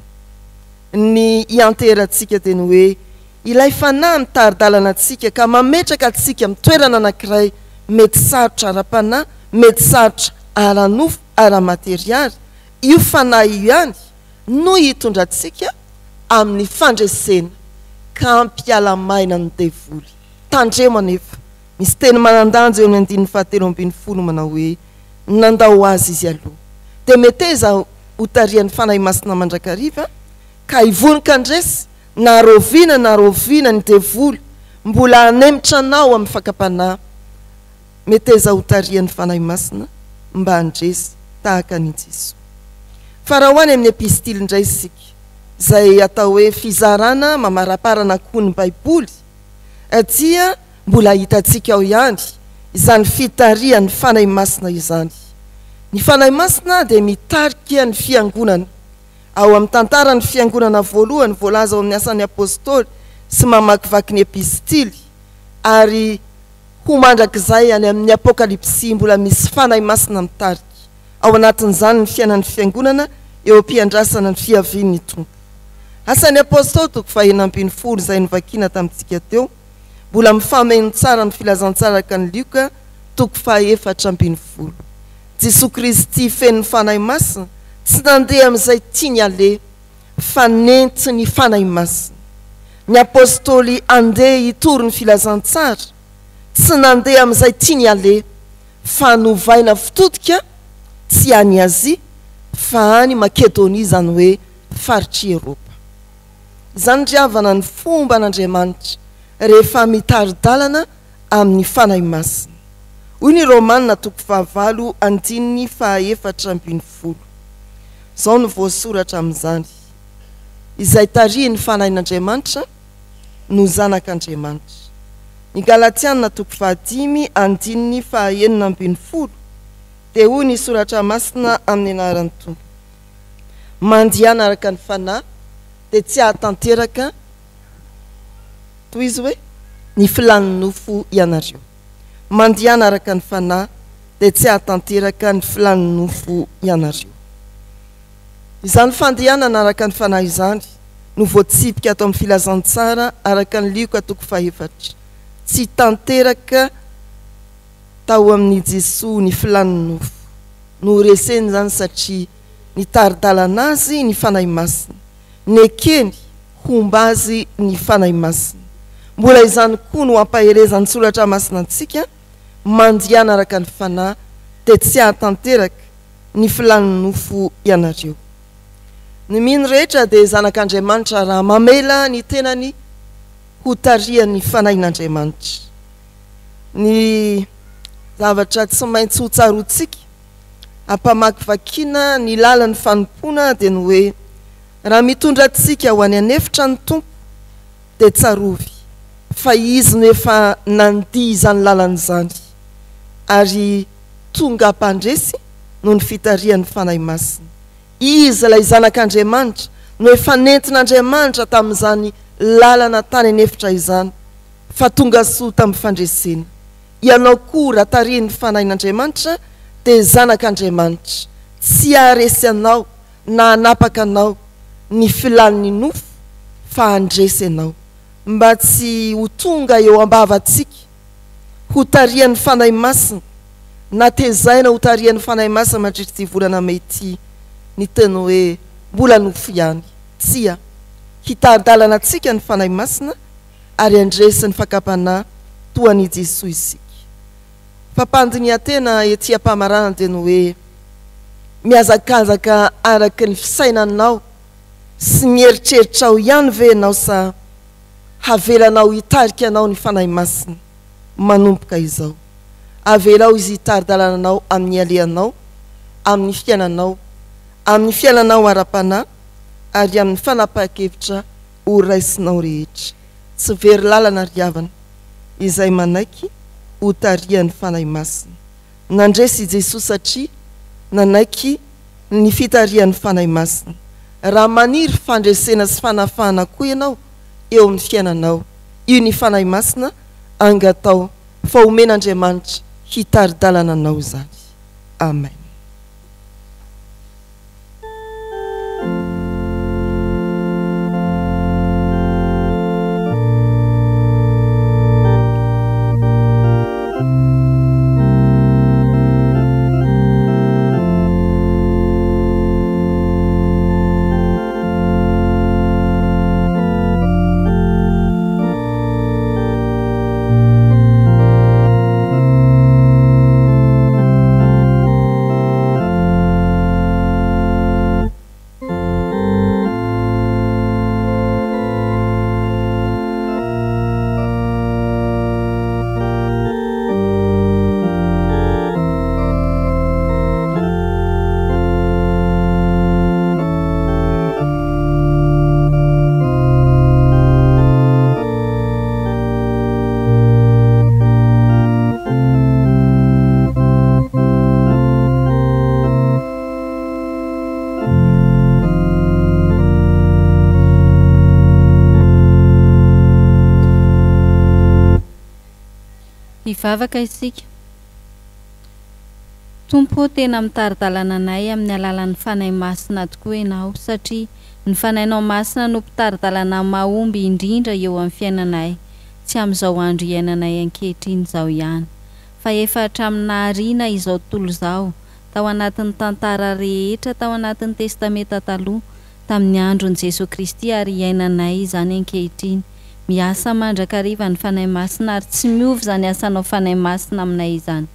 Ny ianteherantsika dia ny hoe Ilay Fanahy mitari-dalana antsika ka mametraka antsika amin'ny toerana anankiray mety sarotra ara-panahy, mety sarotra ara-nofo, ara-materialy, io Fanahy io ihany no hitondra antsika amin'ny fandresena ka hampiala maina ny devoly. Tandremo anefa, misy teny manan-danja eo amin'ny andininy fahatelo ambin'ny folo manao hoe, Nandao azy izy aloha. Dia meteza hotarihan'ny Fanahy Masina mandrakariva ka hivonon-kandresy Na rahoviana na rahoviana ny devoly mbola hanemitra anao amin'ny fakam-panahy, meteza ho tarihan'ny Fanahy Masina mba handresy tahaka an'i Jesoa. Fa raha ho any amin'ny epistily indray isika, izay atao hoe fizarana mamaraparana koa ny Baiboly, dia mbola hitantsika ao ihany izany fitarihan'ny Fanahy Masina izany. Ny Fanahy Masina dia mitarika ny Fiangonana. Ao amin'ny tantaran'ny Fiangonana voalohany voalaza ao amin'ny Asan'ny Apostoly sy mamakivaky ny Epistily ary ho mandrakizay any amin'ny Apokalypsy mbola misy Fanahy Masina mitarika ao anatin'izany ny fiainan'ny Fiangonana eo am-piandrasana ny fiavian'ny Tompo. Asan'ny Apostoly toko faha-16 izay novakiana tamintsika teo mbola mifameno tsara amin'ny Filazantsara araka an'i Lioka toko faha-14. Jesoa Kristy feno ny Fanahy Masina tsy nandeha amin'izay tiany aleha fa nentin'ny Fanahy Masina. Ny Apostoly andeha hitory ny filazantsara tsy nandeha amin'izay tiany aleha fa novaina fitodika tsy any Azia fa any Makedonia izany hoe faritr'i Eropa. Izany ry havana ny fomban'Andriamanitra rehefa mitari-dalana amin'ny Fanahy Masina. Hoy ny Romana toko fahavalo andininy faha-14. Izao no voasoratra amin'izany, Izay tarihin'ny Fanahin'Andriamanitra no zanak'Andriamanitra. Ny Galatiana toko fahadimy andininy faha-16 dia hoy ny Soratra Masina amin'ny anaran'ny Tompo, Mandehana araka ny Fanahy dia tsy hahatanteraka Tohizo hoe, Ny filàn'ny nofo ianareo. Mandehana araka ny Fanahy, dia tsy hahatanteraka ny filàn'ny nofo ianareo. Izany fandehanana araka ny Fanahy izany no voatsipika ato amin'ny Filazantsara araka ny Lioka toko fahefatra. Tsy tanteraka tao amin'i Jesoa ny filàn'ny nofo. Noreseny izany satria nitari-dalana azy ny Fanahy Masina. Nekeny homba azy ny Fanahy Masina. Mbola izany koa no ampaherezan'ny Soratra Masina antsika, Mandehana araka ny Fanahy, dia tsy hahatanteraka ny filàn'ny nofo ianareo. Ny mino rehetra dia zanak'Andriamanitra raha mamela ny tenany ho tarihan'ny Fanahin'Andriamanitra. Ny zavatra tsy maintsy hotsaroantsika ampamakivakiana ny lalan'ny fanompoana dia ny hoe, Raha mitondra antsika ho any an'efitra ny Tompo, dia tsarovy fa Izy no efa nandia izany lalana izany, ary tonga mpandresy noho ny fitarihan'ny Fanahy Masina. Izy, ilay Zanak'Andriamanitra, no efa nentin'Andriamanitra tamin'izany lalana tany an'efitra izany, fa tonga soa tamin'ny fandresena. Ianao koa, raha tarihin'ny Fanahin'Andriamanitra, dia zanak'Andriamanitra. Tsy haharesy anao na hanapaka anao ny filàn'ny nofo fa handresy anao. mba tsy ho tonga eo am-bavantsika ho tarihan'ny Fanahy Masina na tezaina ho tarihan'ny Fanahy Masina mandritra ity volana mey ity ny teny hoe mbola nofo ihany. Tsia. Hitari-dalana antsika ny Fanahy Masina ary handresy ny fakam-panahy toa an'i Jesoa isika. Fampandinihan-tena ety am-pamaranana dia ny hoe mihazakazaka araka ny fisainanao sy ny eritreritrao ihany ve ianao sa havelanao hitarika anao ny Fanahy Masina manomboka izao? Avelao Izy hitari-dalana anao amin'ny alehanao, amin'ny fiainanao, amin'ny fiainanao ara-panahy ary amin'ny fanapahan-kevitra ho raisinao rehetra. Tsy very lalana ry havana izay manaiky ho tarihan'ny Fanahy Masina. Nandresy i Jesoa satria nanaiky ny fitarihan'ny Fanahy Masina. Raha maniry fandresena sy fanafahana koa ianao eo amin'ny fiainanao, io ny Fanahy Masina angatao fa omen'Andriamanitra hitari-dalana anao izany. Amen. Hivavaka isika. Tompo ô tena mitari-dalana anay amin'ny alalan'ny Fanahy Masina tokoa Ianao satria ny Fanahinao Masina no mpitari-dalana mahomby indrindra eo amin'ny fiainanay tsy amin'izao andro iainanay ankehitriny izao ihany fa efa hatramin'ny nahariana izao tontolo izao tao anatin'ny tantara rehetra tao anatin'ny Testamenta Taloha tamin'ny andron'i Jesoa Kristy ary iainanay izany ankehitriny Miasa mandrakariva ny Fanahy Masina ary tsy miova izany asanao Fanahy Masina aminay izany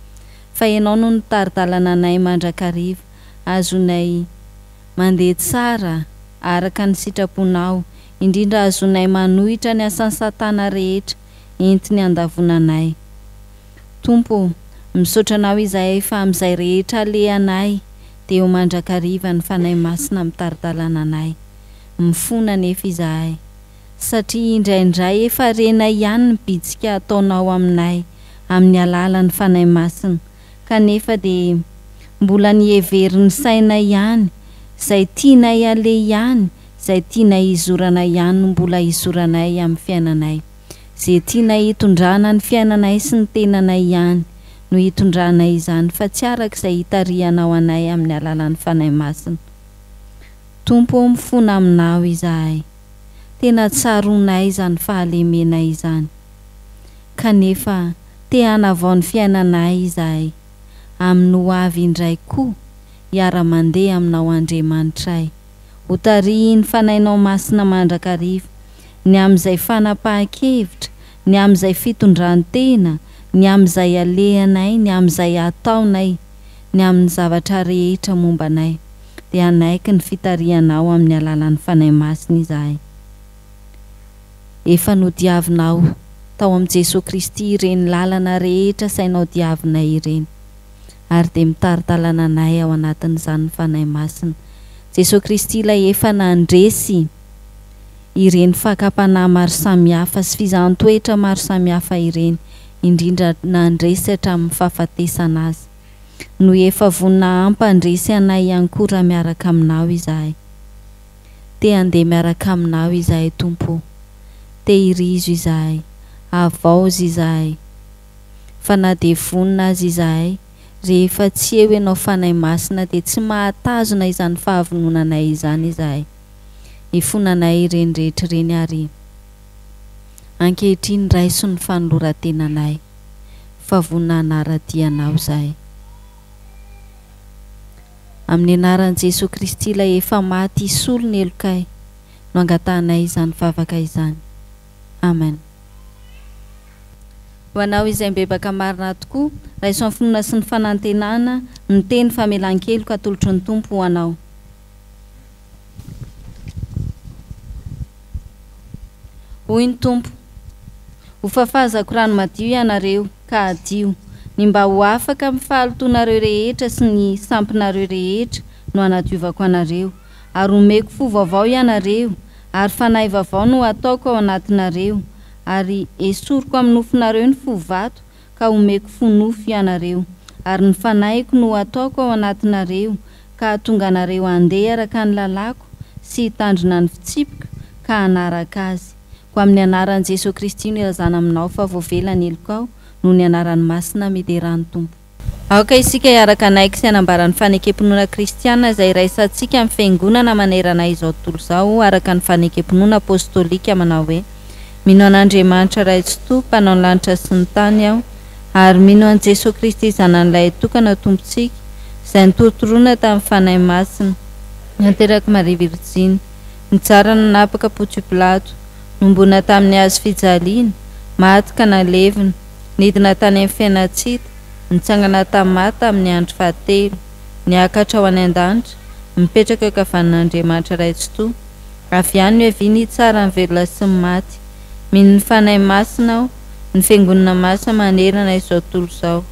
fa Ianao no nitari-dalana anay mandrakariva azonay mandeha tsara araka ny sitraponao indrindra azonay manohitra ny asan'i satana rehetra entiny handavoana anay Tompo ô misaotra Anao izahay fa amin'izay rehetra alehanay dia eo mandrakariva ny Fanahy Masina mitari-dalana anay mifona anefa izahay satria indraindray efa renay ihany ny bitsika ataonao aminay amin'ny alalan'ny Fanahy Masina kanefa dia mbola ny heverin'ny sainay ihany, izay tianay aleha ihany, izay tianay hizorana ihany no mbola hizoranay amin'ny fiainanay. Ze tianay hitondrana ny fiainanay sy ny tenanay ihany no hitondranay izany fa tsy araka izay hitarihanao anay amin'ny alalan'ny Fanahy Masina. Tompo ô mifona aminao izahay. Tena tsaroanay izany fahalemenay izany. Kanefa te hanavao ny fiainanay izahay. Amin'ny ho avy indray koa hiara-mandeha aminao Andriamanitray. Ho tarihin'ny Fanahinao Masina mandrakariva, ny amin'izay fanapahan-kevitra, ny amin'izay fitondran-tena, ny amin'izay alehanay, ny amin'izay ataonay, ny amin'ny zavatra rehetra momba anay. dia hanaiky ny fitarihanao amin'ny alalan'ny Fanahy Masina izahay. Efa nodiavinao tao amin'i Jesoa Kristy ireny lalana rehetra asainao diavinay ireny, ary dia mitari-dalana anay ao anatin'izany ny Fanahy Masina. Jesoa Kristy ilay efa nandresy ireny fakam-panahy maro samihafa sy fizahan-toetra maro samihafa ireny, indrindra nandresy hatramin'ny fahafatesana aza. no efa vonona hampandresy anay ihany koa raha miaraka aminao izahay. Te handeha miaraka aminao izahay Tompo o. Tehirizo izahay. Havaozy izahay. Fa na dia vonona aza izahay, rehefa tsy eo Ianao Fanahy Masina dia tsy mahatazona izany fahavononanay izany izahay. Ifonanay ireny rehetra ireny ary. Ankehitriny raiso ny fanoloran-tenanay, fa vonona hanara-dia Anao izahay. Amin'ny anaran'i Jesoa Kristy ilay efa maty hisolo ny helokay no angatahanay izany vavaka izany. Amen. Ho anao izay mibebaka marina tokoa, raiso amin'ny finoana sy ny fanantenana ny teny famelan-keloka atolotry ny Tompo ho anao. Hoy ny Tompo, Ho fafazako rano madio ianareo, ka hadio. Ny mba ho afaka amin'ny fahalotoanareo rehetra sy ny sampinareo rehetra no hanadiovako anareo. Ary homeko fo vaovao ianareo, ary fanahy vaovao no hataoko ao anatinareo, ary hesoriko amin'ny nofonareo ny fo vato, ka homeko fo nofo ianareo. Ary ny fanahiko no hataoko ao anatinareo, ka hahatonga anareo handeha araka ny lalàko sy hitandrina ny fitsipiko ka hanaraka azy. Koa amin'ny anaran'i Jesoa Kristy no ilazana aminao fa voavela ny helokao noho ny anarany masina miderà ny Tompo. Aoka isika hiaraka hanaiky sy hanambara ny fanekem-pinoana kristiana izay iraisantsika amin'ny Fiangonana manerana izao tontolo izao araka ny fanekem-pinoana apostolika manao hoe, Mino an'Andriamanitra Ray Tsitoha, Mpanao ny lanitra sy ny tany aho, ary mino an'i Jesoa Kristy Zanany Lahitokana Tompontsika, izay notorotoroina tamin'ny Fanahy Masina, naterak'i Maria Virjiny, nijara nanapaka Pontio Pilato, nombona tamin'ny hazo fijaliana, maty ka nalevina, nidina tany amin'ny fiainan-tsy hita, nitsangana tamin'ny maty tamin'ny andro fahatelo, niakatra ho any an-danitra, mipetraka eo ankavanan'Andriamanitra Ray Tsitoha, Avy any no hiaviany hitsara ny velona sy ny maty. Mino ny Fanahy Masina aho, ny Fiangonana Masina manerana izao tontolo izao,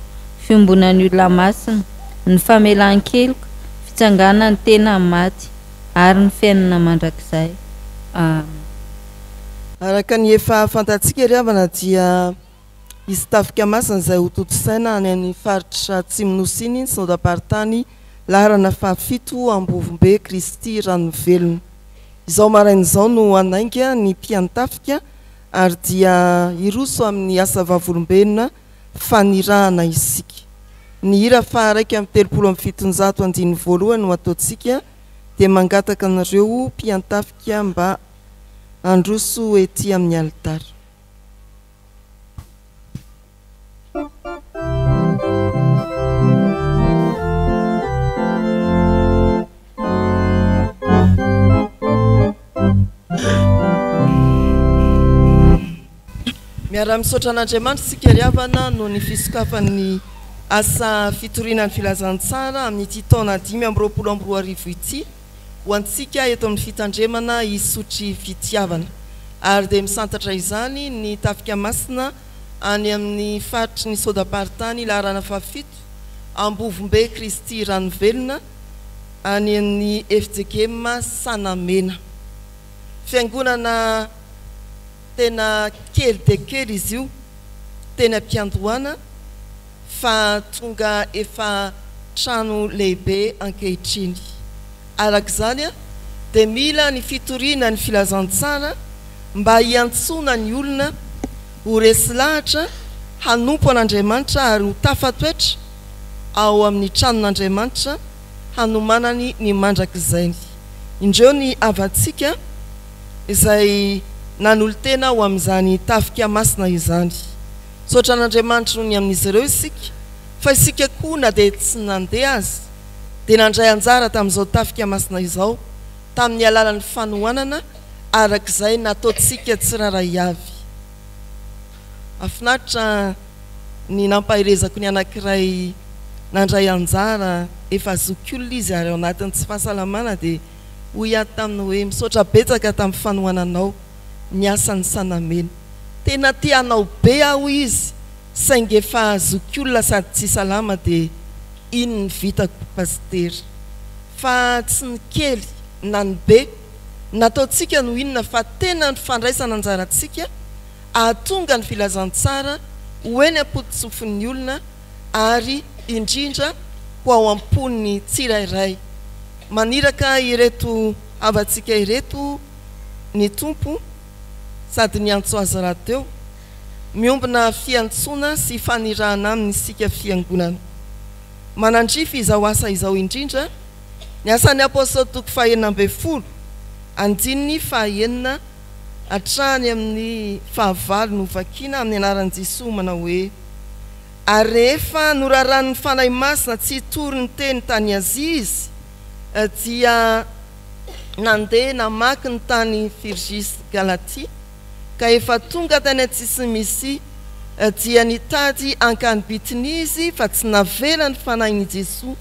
fiombonan'ny olona masina, ny famelan-keloka, fitsanganan'ny tena amin'ny maty, ary ny fiainana mandrakizay. Amen. Araka ny efa fantatsika ry havana dia hisy tafika masina izay ho tontosaina any amin'ny faritra Atsimo Nosy iny, Synodamparitany laharana fahafito Ambovombe Kristy Ranovelona. Izao maraina izao no hanainga ny mpiantafika ary dia hiroso amin'ny asa vavolombelona fanirahana isika. Ny hira faha-731 andininy voalohany no ataontsika dia mangataka anareo mpiantafika mba handroso ety amin'ny alitara. Miara-misaotra an'Andriamanitra isika ry havana noho ny fisokafan'ny asa fitoriana ny filazantsara amin'ity taona 2025 ity. ho antsika eto amin'ny fitandremana Isotry Fitiavana. Ary dia misantatra izany ny Tafika Masina any amin'ny faritry ny Sodam-paritany laharana fahafito, Ambovombe Kristy Ranovelona, any amin'ny fjkm Sanamena. Fiangonana tena kely dia kely izy io teny am-piandohana. fa tonga efa trano lehibe ankehitriny. Araka izany dia mila ny fitoriana ny filazantsara mba hiantsoana ny olona ho resy lahatra hanompo an'Andriamanitra ary ho tafatoetra ao amin'ny tranon'Andriamanitra hanomanany ny mandrakizainy. Indreo ny havantsika izay nanolo-tena ho amin'izany tafika masina izany. Misaotra an'Andriamanitra noho ny amin'izy ireo isika, fa isika koa na dia tsy nandeha aza, dia nandray anjara tamin'izao tafika masina izao tamin'ny alalan'ny fanohanana araka izay nataontsika tsirairay avy. Mahafinaritra ny nampaherezako ny anankiray nandray anjara, efa zokiolona izy ary ao anatin'ny tsy fahasalamana, dia hoy aho taminy hoe, misaotra betsaka tamin'ny fanohananao ny asan'ny Sanamena. Tena te hanao be aho hoy izy saingy efa zokiolona sady tsy salama dia iny ny vitako Pasitera. Fa tsy ny kely na ny be nataontsika no inona fa tena ny fandraisana anjarantsika ahatonga ny filazantsara ho eny am-pototsofin'ny olona ary indrindra ho ao am-pon'ny tsirairay. Maniraka ireto havantsika ireto ny Tompo sady niantso azy rahateo. Miombona fiantsoana sy fanirahana aminy isika Fiangonana. Manandrify izao asa izao indrindra ny Asan'ny Apostoly toko fahenina ambin'ny folo, andininy fahaenina. hatrany amin'ny fahavalo no vakiana amin'ny anaran'i Jesoa manao hoe, Ary rehefa noraran'ny Fanahy Masina tsy hitory ny teny tany Azia izy, dia nandeha namaky ny tany Firjia sy Galatia, ka efa tonga tany an-tsisin'i Mysia, dia nitady hankany Bitynia izy, fa tsy navela ny Fanahin'i Jesoa,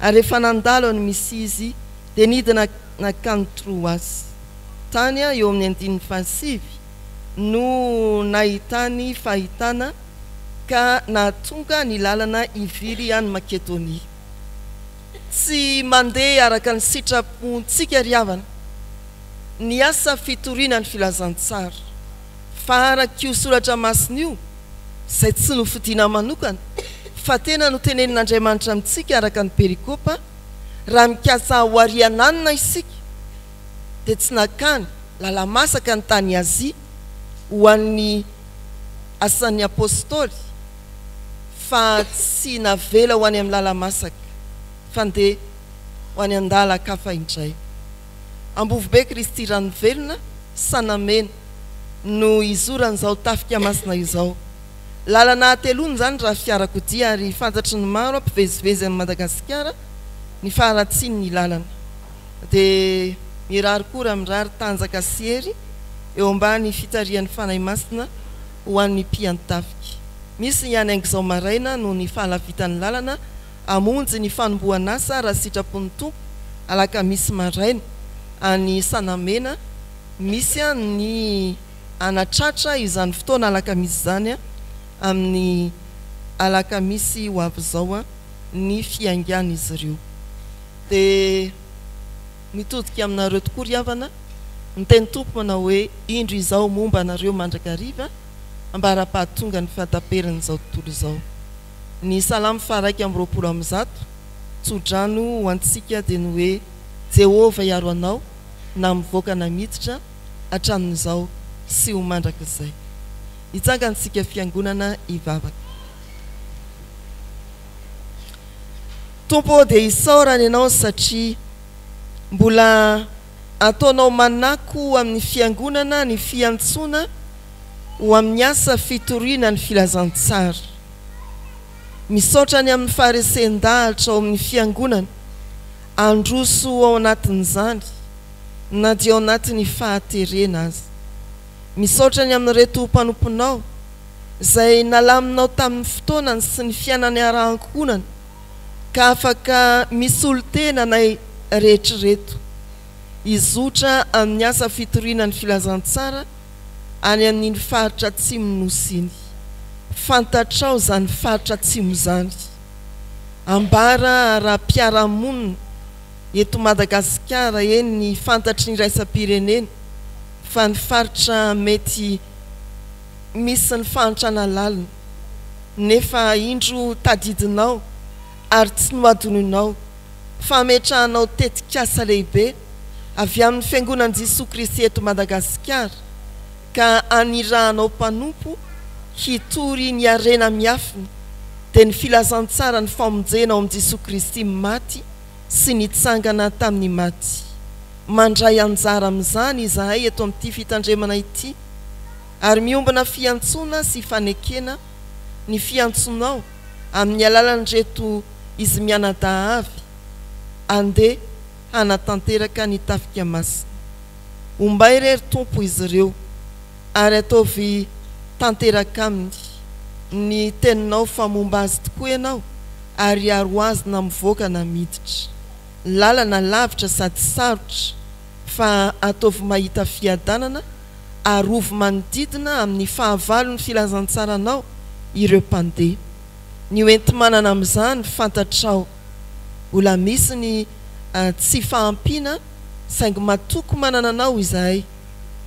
ary rehefa nandalo an'i Mysia izy, dia nidina nankany Troasy. Tany eo amin'ny andininy fahasivy no nahitany fahitana ka nahatonga ny lalana hivily any Makedonia. Tsy mandeha araka ny sitrapontsika ry havana ny asa fitoriana ny filazantsara, fa araka io soratra masina io, izay tsy nofidina manokana, fa tena notenenin'Andriamanitra amintsika araka ny perikopa, raha mikasa ho ariananina isika, dia tsy nakany lala-masaka ny tany Azia ho an'ny Asan'ny Apostoly, fa tsy navela ho any amin'ny lala-masaka, fa ndeha ho any an-dalan-kafa indray. Ambovobe Kristy Ranovelona, Sanamena, no izoran'izao Tafika Masina izao. Lalana hateloana izany raha fiarakodia ary fantatry ny maro mpivezivezy an'i Madagasikara ny faharatsian'ny lalana. Dia mirary koa raha mirary tanjaka sy hery eo ambany fitarihan'ny Fanahy Masina ho an'ny mpiantafika. Misy ny any Angizao maraina noho ny fahalavitan'ny lalana hamonjy ny fanombohan'asa raha sitrapon'ny Tompo alakamisy maraina any Sanamena misy ny hanatratra izany fotoana alakamisy izany amin'ny alakamisy ho avy izao ny fiaingan'izy ireo. Dia mitodika aminareo tokoa ry havana ny teny Tompo manao hoe, Indro Izaho momba anareo mandrakariva ambara-pahatonga ny fahataperan'izao tontolo izao. Ny Salamo faha-121, tso-drano ho antsika dia ny hoe, Jehovah hiaro anao na mivoaka na miditra, hatramin'izao sy ho mandrakizay. Hitsangantsika Fiangonana hivavaka. Tompo ô dia isaorana Ianao satria mbola ataonao manako amin'ny Fiangonana ny fiantsoana ho amin'ny asa fitoriana ny filazantsara. Misaotra ny amin'ny faharesen-dahatra ao amin'ny Fiangonana handroso ao anatin'izany na dia ao anatin'ny fahaterena aza. Misaotra ny amin'ireto mpanomponao izay nalaminao tamin'ny fotoanany sy ny fiainany ara-ankohonana ka afaka misolo tena anay rehetra ireto hizotra amin'ny asa fitoriana ny filazantsara any amin'iny faritra atsimon'ny Nosy iny. Fantatrao izany faritra atsimo izany. Ambara ara-piarahamonina eto Madagasikara, eny fantatry ny iraisam-pirenena fa ny faritra mety misy ny fahantrana lalina, nefa indro tadidinao ary tsy nohadinoinao fa hametrahanao tetikasa lehibe avy amin'ny Fiangonan'i Jesoa Kristy eto Madagasikara ka hanirahanao mpanompo hitory ny harena miafina dia ny filazantsaran'ny famonjena ao amin'i Jesoa Kristy maty sy nitsangana tamin'ny maty. Mandray anjara amin'izany izahay eto amin'ity fitandremana ity ary miombona fiantsoana sy fanekena ny fiantsonao amin'ny alalan'ireto izy mianadahy avy andeha hanatanteraka ny tafika masina. Ombay re ry Tompo izy ireo ary ataovy tanteraka aminy ny teninao fa momba azy tokoa ianao ary hiaro azy na mivoaka na miditra. Lalana lavitra sady sarotra fa ataovy mahita fiadanana arovy manodidina amin'ny fahavalon'ny filazantsaranao ireo mpandeha. Ny ho enti-manana amin'izany fantatrao. Mbola misy ny tsy fahampiana saingy matoky manana anao izahay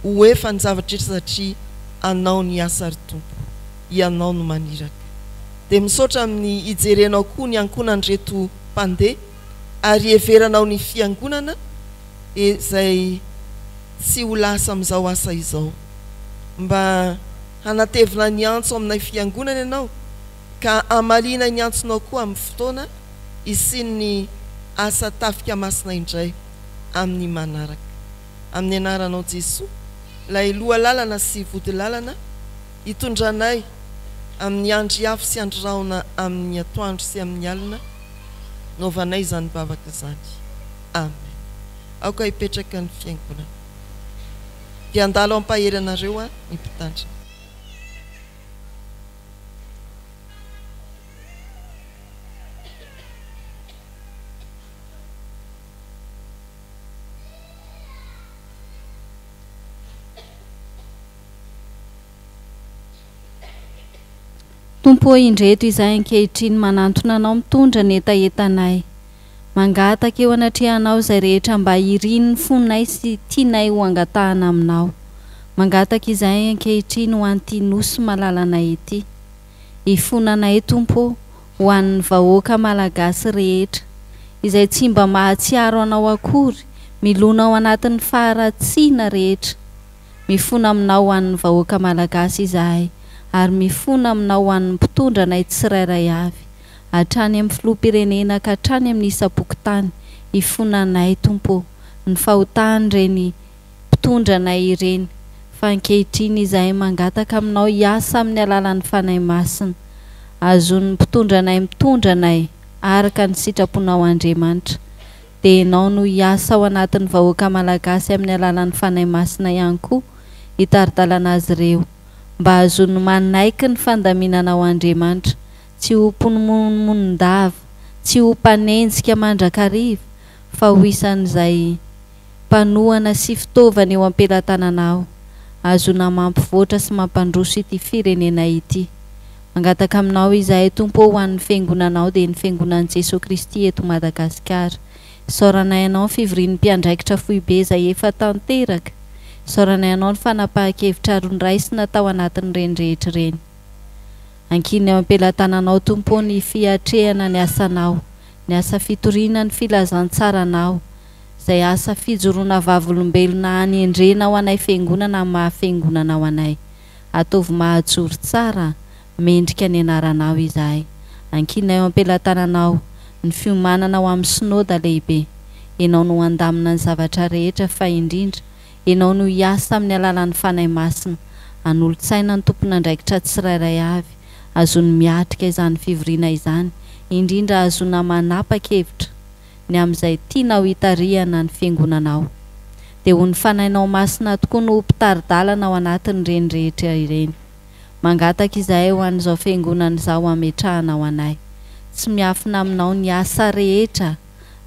ho efa ny zava-drehetra satria anao ny asa ry Tompo. Ianao no maniraka. Dia misaotra amin'ny hijerenao koa ny ankohonan'ireto mpandeha ary hiheveranao ny fiangonana izay tsy ho lasa amin'izao asa izao. Mba hanatevina ny antso aminay fiangonana ianao ka hamaliana ny antsonao koa amin'ny fotoana hisian'ny asa tafika masina indray amin'ny manaraka. Amin'ny anaranao Jesoa. Ilay loha-lalana sy vodi-lalana hitondranay amin'ny andry afo sy andry rahona amin'ny atoandro sy amin'ny alina, naovanay izany vavaka izany. Amen. Aoka hipetraka ny fiangonana. Dia handalo hampahery anareo ny mpitandrina. Tompo ô, indreto izahay ankehitriny manantona Anao mitondra ny hetahetanay. Mangataka eo anatrehanao izay rehetra mba irin'ny fonay sy tianay ho angatahana Aminao. Mangataka izahay ankehitriny ho an'ity Nosy malalanay ity. Ifonanay Tompo ô, ho an'ny vahoaka Malagasy rehetra, izay tsy mba mahatsiaro Anao akory, milona ao anatin'ny faharatsiana rehetra. Mifona Aminao ho an'ny vahoaka Malagasy izahay, ary mifona Aminao ho an'ny mpitondra anay tsirairay avy, hatrany amin'ny Filoham-pirenena ka hatrany amin'ny isam-pokontany, ifonanay Tompo ô, ny fahotan'ireny mpitondra anay ireny, fa ankehitriny izahay mangataka Aminao hiasa amin'ny alalan'ny Fanahy Masina, ahazoan'ny mpitondra anay mitondra anay araka ny sitraponao Andriamanitra, dia Ianao no hiasa ao anatin'ny vahoaka Malagasy amin'ny alalan'ny Fanahy Masina ihany koa hitari-dalana azy ireo, mba hahazoany manaiky ny fandaminanao Andriamanitra, tsy ho mpimonomonon-dava, tsy ho mpanenjika mandrakariva, fa ho isan'izay. mpanohana sy fitaovana eo am-pelatananao, ahazoana mampivoatra sy mampandroso ity firenenay ity. Mangataka aminao izahay Tompo ô ho an'ny Fiangonanao dia ny Fiangonan'i Jesoa Kristy eto Madagasikara. Isaoranay Anao ny fivorian'ny mpiandraikitra foibe izay efa tanteraka. Isaoranay Anao ny fanapahan-kevitra noraisina tao anatin'ireny rehetra ireny. Ankinina eo am-pelatananao Tompo ô ny fiatrehana ny asanao, ny asa fitoriana ny filazantsaranao, izay asa fijoroana vavolombelona hanendrena ho anay Fiangonana amin'ny maha Fiangonana ho anay. Ataovy mahajoro tsara, mendrika ny anaranao izahay. Ankinina eo am-pelatananao ny fiomanana ho amin'ny Synoda lehibe. Ianao no handamina ny zavatra rehetra fa indrindra Ianao no hiasa amin'ny alalan'ny Fanahy Masina, hanolo-tsaina ny tompon'andraikitra tsirairay avy, hahazoany miatrika izany fivoriana izany, indrindra hahazoana manapa-kevitra ny amin'izay tianao hitarihana ny Fiangonanao. Dia ho ny Fanahinao Masina tokoa no ho mpitari-dalana ao anatin'ireny rehetra ireny. Mangataka izahay ho an'izao Fiangonana izao hametrahanao anay. Tsy miafina aminao ny asa rehetra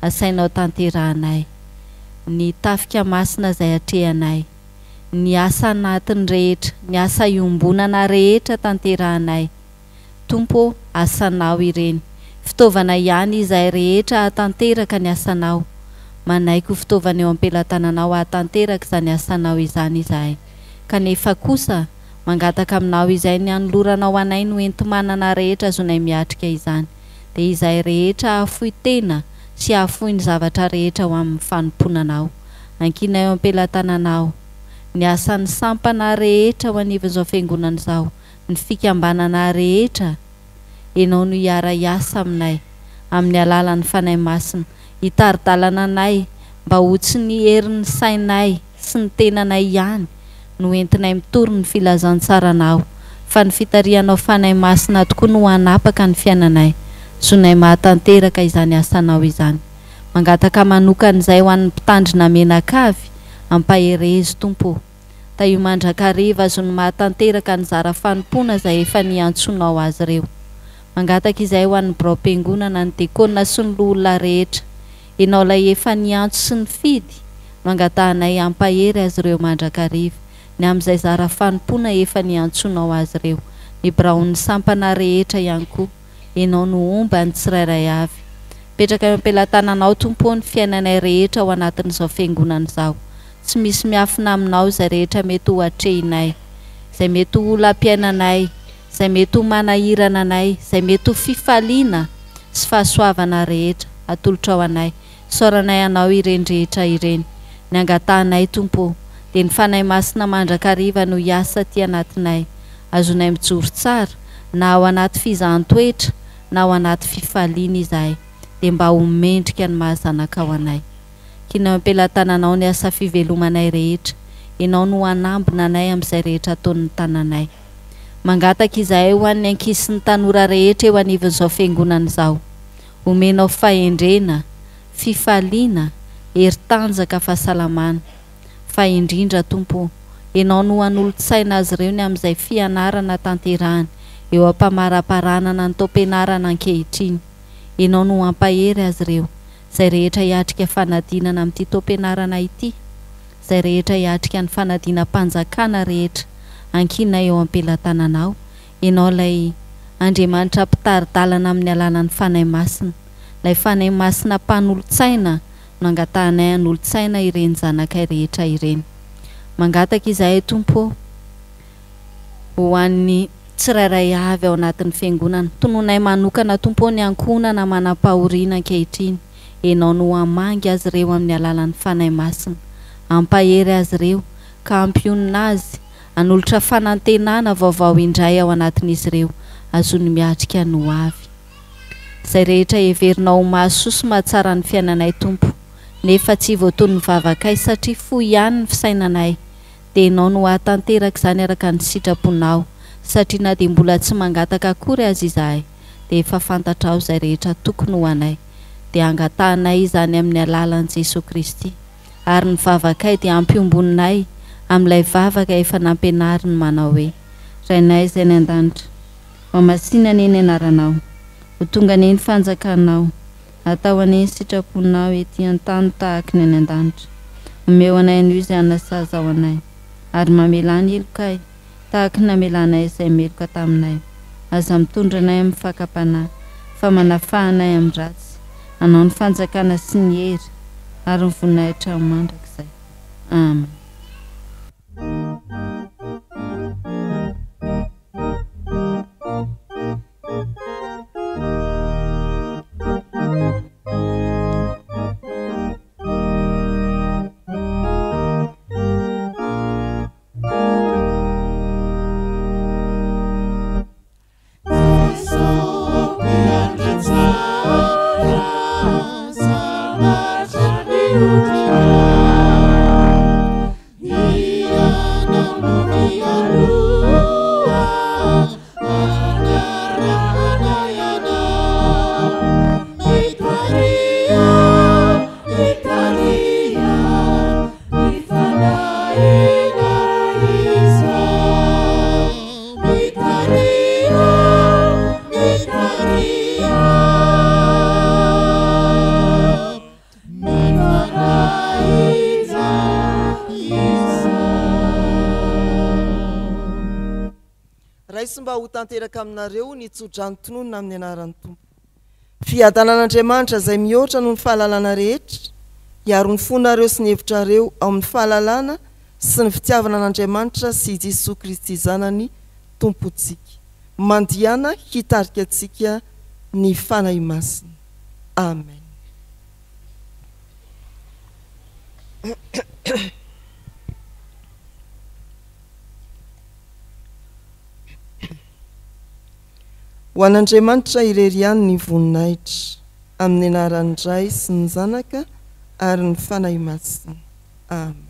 asainao tanterahanay, ny tafika masina izay atrehanay, ny asa anatiny rehetra, ny asa iombonana rehetra tanterahanay. Tompo ô, asanao ireny. Fitaovana ihany izahay rehetra hahatanteraka ny asanao. Manaiky ho fitaovana eo am-pelatananao hahatanteraka izany asanao izany izahay. Kanefa kosa, mangataka aminao izay ny hanoloranao anay no enti-manana rehetra azonay miatrika izany. Dia izahay rehetra hahafoy tena sy hahafoy ny zavatra rehetra ho amin'ny fanompoana Anao. Ankinay eo am-pelatananao ny asan'ny sampana rehetra ao anivon'izao fiangonana izao, ny fikambanana rehetra, Ianao no hiara-hiasa aminay, amin'ny alalan'ny Fanahy Masina, hitari-dalana anay mba ho tsy ny herin'ny sainay sy ny tenanay ihany no entinay mitory ny filazantsaranao, fa ny fitarihanao Fanahy Masina tokoa no hanapaka ny fiainanay, zonay mahatanteraka izany asanao izany. Mangataka manokana izay ho an'ny mpitandrina menakavy, ampaherezo Tompo ô. Tahio mandrakariva azony mahatanteraka ny zara fanompoana izay efa niantsoanao azy ireo. Mangataka izahay ho an'ny biraom-piangonana, ny dekona sy ny loholona rehetra. Ianao ilay efa niantso sy nifidy no angatahanay hampahery azy ireo mandrakariva, ny amin'izay zara fanompoana efa niantsoanao azy ireo. Ny biraon'ny sampana rehetra ihany koa. Ianao no homba ny tsirairay avy. Mipetraka eo am-pelatananao Tompo ô ny fiainanay rehetra ao anatin'izao fiangonana izao. Tsy misy miafina aminao izay rehetra mety ho atrehinay, izay mety ho olam-piainanay, izay mety ho manahirana anay, izay mety ho fifaliana sy fahasoavana rehetra atolotrao anay. Isaoranay Anao ireny rehetra ireny. Ny angatahanay Tompo ô, dia ny Fanahy Masina mandrakariva no hiasa aty anatinay, azonay mijoro tsara na ao anaty fizahan-toetra na ao anaty fifaliana izahay, dia mba ho mendrika ny maha zanakao anay. Kinao am-pelatananao ny asa fivelomanay rehetra. Ianao no hanambina anay amin'izay rehetra ataon'ny tananay. Mangataka izahay ho an'ny ankizy sy ny tanora rehetra eo anivon'izao fiangonana izao. Omenao fahendrena, fifaliana, hery tanjaka, fahasalamana. Fa indrindra, Tompo o, Ianao no hanolo-tsaina azy ireo ny amin'izay fianarana tanterahiny eo am-pamaraparanana ny taom-pianarana ankehitriny. Ianao no hampahery azy ireo, izay rehetra hiatrika fanadinana amin'ity taom-pianarana ity, izay rehetra hiatrika ny fanadinam-panjakana rehetra ankinina eo am-pelatananao, Ianao ilay Andriamanitra mpitari-dalana amin'ny alalan'ny Fanahy Masina, ilay Fanahy Masina mpanolo-tsaina no angatahanay hanolo-tsaina ireny zanakay rehetra ireny. Mangataka izahay Tompo ô, ho an'ny tsirairay avy ao anatin'ny Fiangonana. Tononay manokana Tompo ô ny ankohonana manam-pahoriana ankehitriny. Ianao no hamangy azy ireo amin'ny alalan'ny Fanahy Masina. Hampahery azy ireo, ka hampionona azy, hanolotra fanantenana vaovao indray ao anatin'izy ireo, hahazoany miatrika ny ho avy. Izay rehetra heverinao ho mahasoa sy mahatsara ny fiainanay Tompo, nefa tsy voatonon'ny vavakay satria fohy ihany ny fisainanay, dia Ianao no hahatanteraka izany araka ny sitraponao, satria na dia mbola tsy mangataka akory aza izahay, dia efa fantatrao izay rehetra tokony ho anay, dia angatahanay izany amin'ny alalan'i Jesoa Kristy, ary ny vavakay dia ampionboninay amin'ilay vavaka efa nampianariny manao hoe, Rainay izay any an-danitra, Ho masina anie ny anaranao. Ho tonga anie ny fanjakanao. Atao anie ny sitraponao ety an-tany tahaky ny any an-danitra. Omeo anay anio izay hanasazao anay. Ary mamelà ny helokay, tahaky ny namelanay izay meloka taminay. Aza mitondra anay amin'ny fakam-panahy, fa manafaha anay amin'ny ratsy. Anao ny fanjakana sy ny hery ary ny voninahitra mandrakizay. Amen. Raiso mba ho tanteraka aminareo ny tsodrano tononina amin'ny anaran'ny Tompo. Fiadanan'Andriamanitra izay mihoatra noho ny fahalalana rehetra, hiaro ny fonareo sy ny hevitrareo ao amin'ny fahalalana sy ny fitiavana an'Andriamanitra sy i Jesoa Kristy Zanany Tompontsika. Mandihana hitarika antsika ny Fanahy Masina. Amen. Ho an'Andriamanitra irery ihany ny voninahitra, amin'ny anaran'ny Ray sy ny Zanaka ary ny Fanahy Masina. Amen.